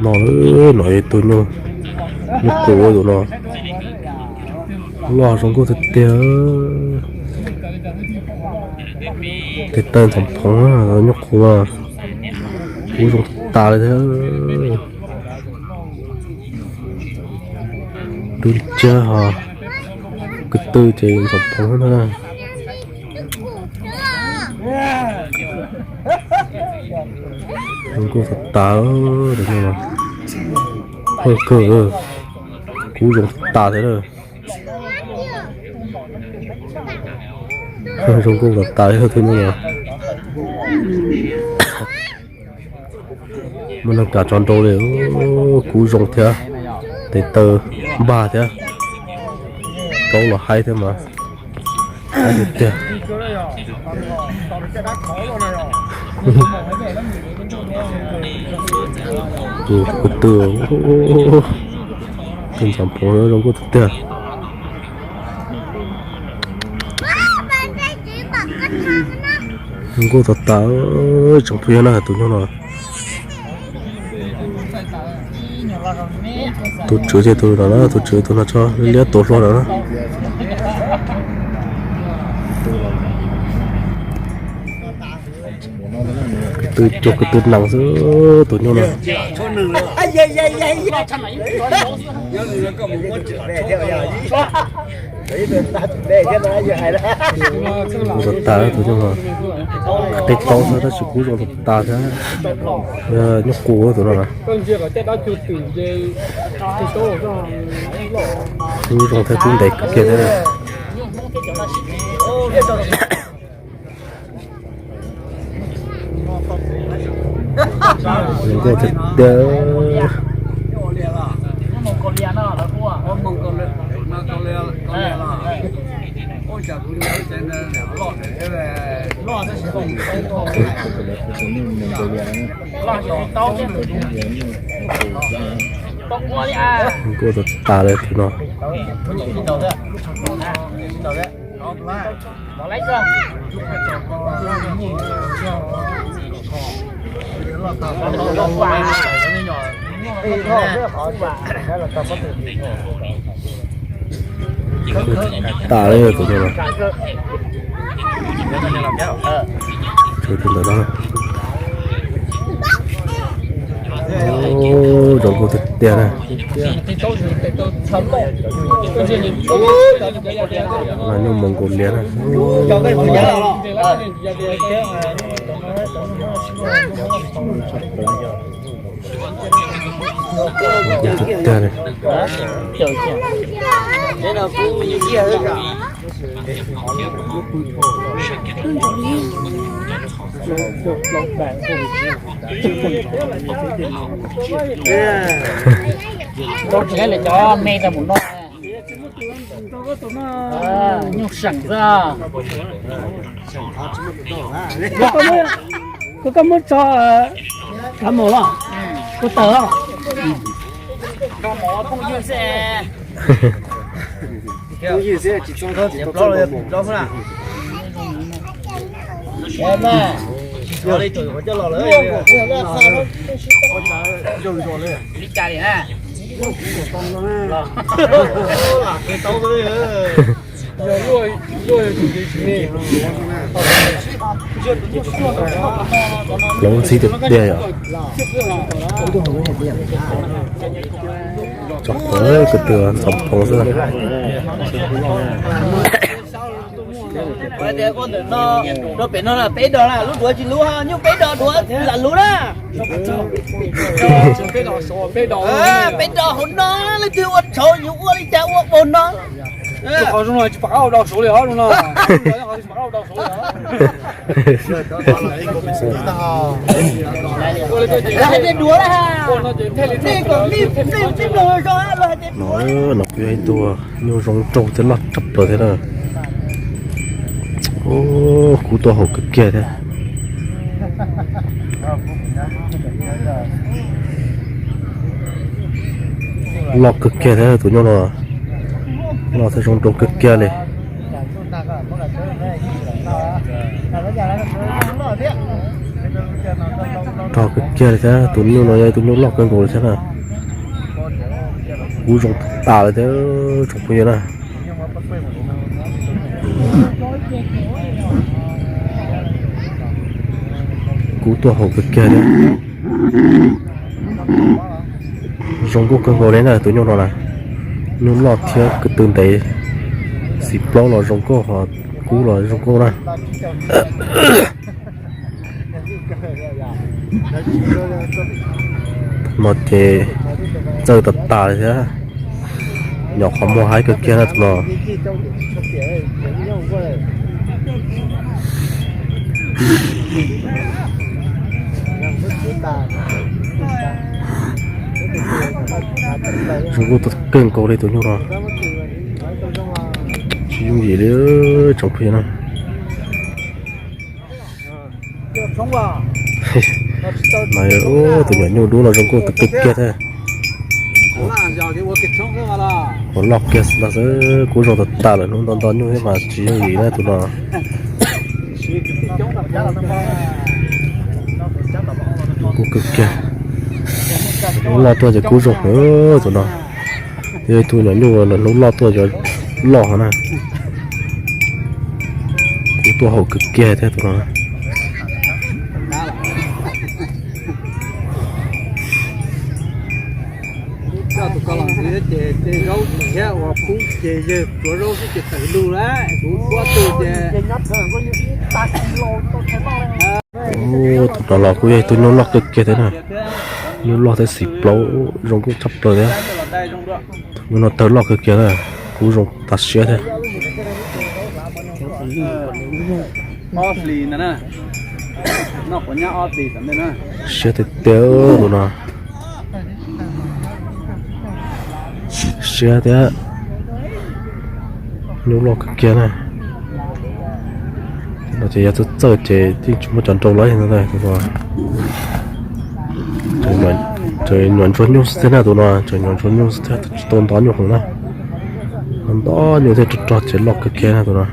No, no ib tug nyuj, nyuj qus tus no, loj zoo nkauj tiag tiag. Tes taw ntxhov phoov, nyuj qus, kub zoo tas li thiab. Dub nciab ho, ko tw ces ntxhov phoov na. Zoo nkauj tas tas, tus no, kawg, kub zoo tas tas thiab na. Zoo nkauj tas tas li tus no. Muaj neeg kav tso nrau li, kub zoo thiab, tes taw npag thiab, plaub los haib thiab mas. Tiag tiag. Tus ko tw, tus ntxhov phoov zoo nkauj tiag tiag. Zoo nkauj tas tas, tsoom phooj ywg na, tus nyuj no. Tus tswv ces tus no na, tus tswv tus no tso liab tus hluas no na. Ko tw cuag ko tw nees xwb tus nyuj no. Kub tas tas tus nyuj no, qe taub xwb tab sis kub zoo tas tas thiab. Nyuj qus tus no na, kub zoo thiab kub ntev kawg kiag thiab. Zoo nkauj tiag tiag. Zoo nkauj tas tas li tus no. Tas li tus no. Tshuav tus ntawm no. Zoo nkauj tiag tiag na. Nyuj Moos Nkaus Lias na. Tiag tiag li. Rau tsev lawv cov me tau mus noj. Nyuj seem xwb. Koj, koj muab tso kav mom los, kuv tawm os. Phooj ywg xwb, tsis txog plaub los plaub xwb na. Tsis txog li, tseem yuav coj los lawm. Li cas li na? Plaub ntxhib tiag tiag yom. Tso qhov ko tw ntxhov phoov xwb. Tias ua ntawm no, rau pem no na peb dos na, lub duav tsis lub, nyuj peb dos duav lam lub na. Peb dos hauv no, leej twg ua tshauv yus ua li cas ua paug no. Qhov zoo no tsis pom qab ua dau saud li os, zoo no. No kuj yog ib tug nyuj zoo nraug thiab loj tshaj plaws thiab na. Kub tuaj haum kawg kiag thiab. Loj kawg kiag thiab tus nyuj no. Loj thiab zoo nraug kawg kiag li. Loj kawg kiag li thiab, tus nyuj no yog tus nyuj loj kawg nkaus li thiab na. Kub zoo tas li thiab tsoom phooj ywg na. Kub tuaj haum kawg kiag thiab. Zoo nkauj kawg nkaus li na tus nyuj no na. Nyuj loj thiab ko tw ntev, xim plaub los zoo nkauj ho kub los zoo nkauj na. No ces txawj tas tas li thiab. Nyom qhov muag haib kawg kiag na tus no. Zoo nkauj kawg nkaus li tus nyuj no. Tsis yooj yim li tsoom phooj ywg na. Mas tus nyuam nyuj dub no zoo nkauj kawg kiag thiab. Ua loj kiag no xwb, kub zoo tas tas lawm, hnub nto nto nyuj thiab mas tsis yooj yim na tus no. Kub kawg kiag. Hnub loj tuaj ces kub zoo heev tus no. Yog ib tug nyuam nyuj hnub loj tuaj yuav loj heev na. Kub tuaj haum kawg kiag thiab tus no. Coj tus ko los ntxiv ces tej zaub thiab uas pub ces yawg tsuav zaub xwb ces tawm lug lawm, kuv puab tug ces. Tus no los kuj yog ib tug nyuj loj kawg kiag thiab na. Nyuj loj thiab xim plaub zoo nkauj tshaj plaws thiab. Nyuj no tawg loj kawg kiag na, kub zoo tas siab thiab. Siab tiag tiag tus no. Siab thiab. Nyuj loj kawg kiag na. No ces yog txawj txawj ces yeej tsis muaj cov nrau lawm no. Tseem nyuam ntsuag nyuj xwb thiab na tus no, tseem nyuam ntsuag nyuj xwb thiab, tsis tau nto nyuj heev na. Nto nyuj thiab rog rog ces loj kawg kiag na tus no.